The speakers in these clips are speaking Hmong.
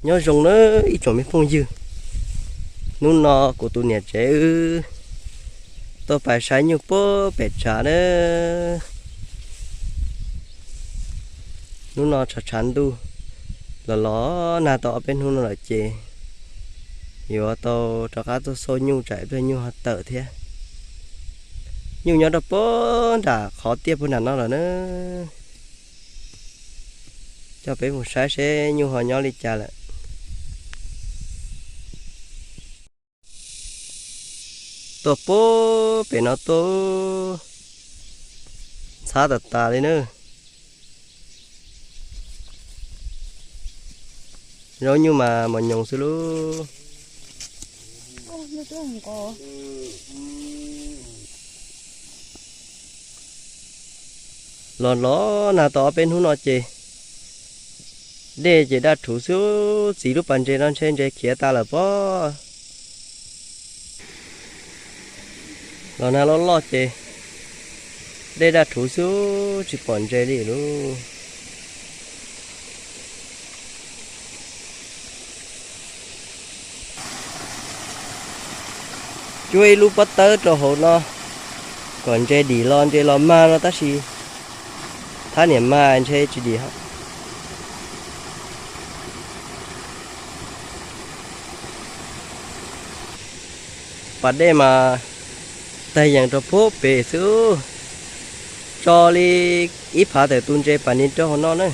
Nyob zoo nawb ib tsoom me phooj ywg, hnub no kuv tus niam tsev wb tuaj pais saib nyuj puag pem tshav nawb. Hnub no tshav tshav ntuj, los los nag tau ob peb hnub no lawm ces yuav tau rov qab tuaj xauj nyuj tsam ib pliag nyuj ho tawm thiab. Nyuj nyob rau puag nram qhov tiaj puag nram no lawm na. Coj peb mus saib seb nyuj ho nyob li cas lawm. Tuaj puag pem no tuaj, ntxhab tas tas li na. Zaub nyuj mas mos nyoos xwb lub. Los los nag tau ob peb hnub no ces dej ces daj rhuv xwb, txiv lub pas ntses no ntshe ntses khiav tas lawm pob. Los nag loj loj ces dej daj rhuv xwb, tsis pom ntses li lub. Cuab ib lub pob tawb rau hauv no kom ntses dim los ntses los mag no tab sis thab niam mag ntshe tsis dim. Pas dej mas tag yees rau puag pem xwb, tso li ib phav tawm tus ntses pas ni rau hauv no na.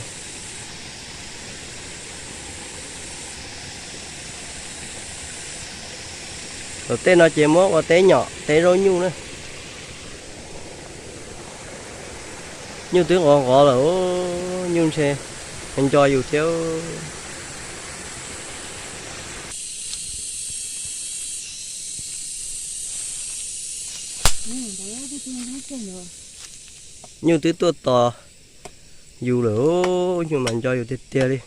Tom tej no ces muab ua teb nyom teb zaub nyuj na. Nyuj twb nqov nqov lawm, nyuj ntshe nco yus thiab. Nyuj twb tuaj tos yus lawm, nyuj mas nco yus tiag tiag li.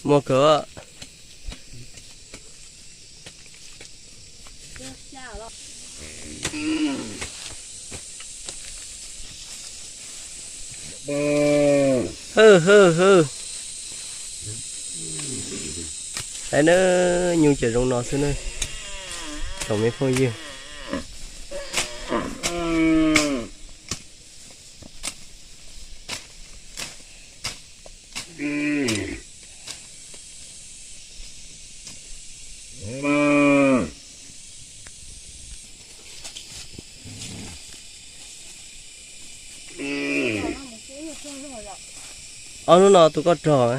Muaj kawg. Hwj hwj hwj. Saib na, nyuj cov zoo no xwb na, tsoom me phooj ywg. Ob hnub no tus koj rog,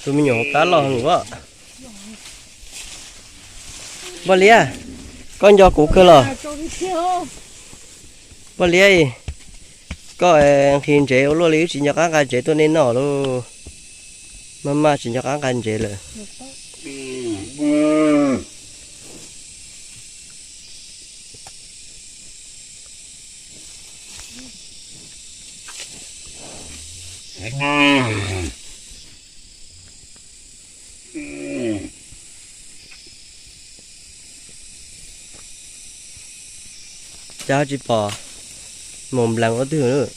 tus me nyuam hauv plab loj heev as. Npoj Liab, koj nco kuv kawg los? Npoj Liab, koj nqhis ntsev ua luaj li wb tsis nco qab nqa ntsev tuaj nej noj lauj. Maj maj tsis nco qab nqa ntsev lawm. Cas tsis pom mus nplees ua twg.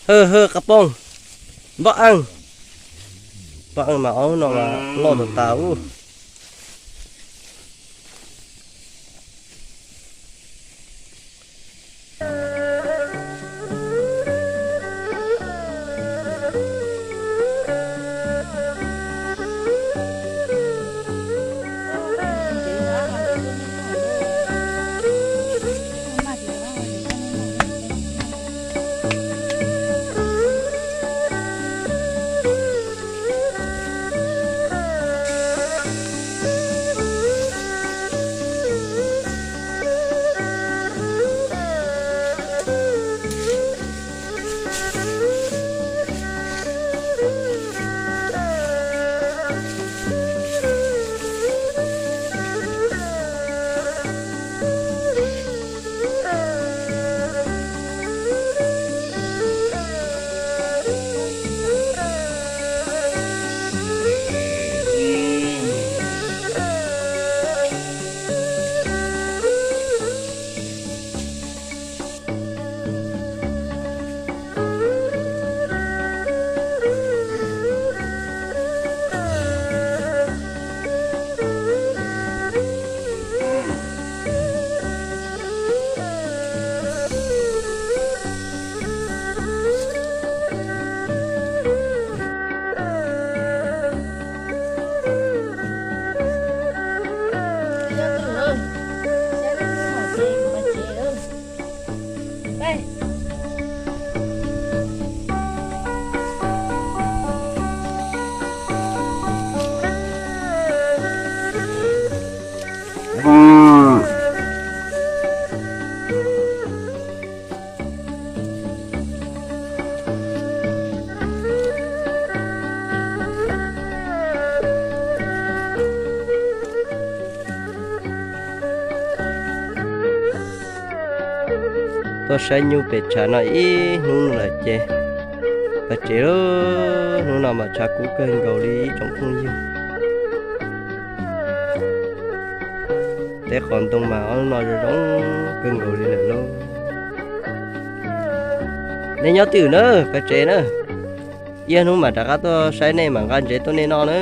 Hwj hwj, qab pooj, npoj eej, npoj eej mas ob no mas loj tas tas ub. Tuaj saib nyuj pem tshav no ib hnub no lawm ces pais tsev lauj. Hnub no mas tshav kub kawg nkaus li ib tsoom phooj ywg. Teb qhov ntoo mas ob hnub no zoo zoo kawg nkaus li lawm lauj. Nej nyob twj ywm na, pais tsev na. Ib hnub mam rov qab tuaj saib nej mam nqa ntsev tuaj nej noj na.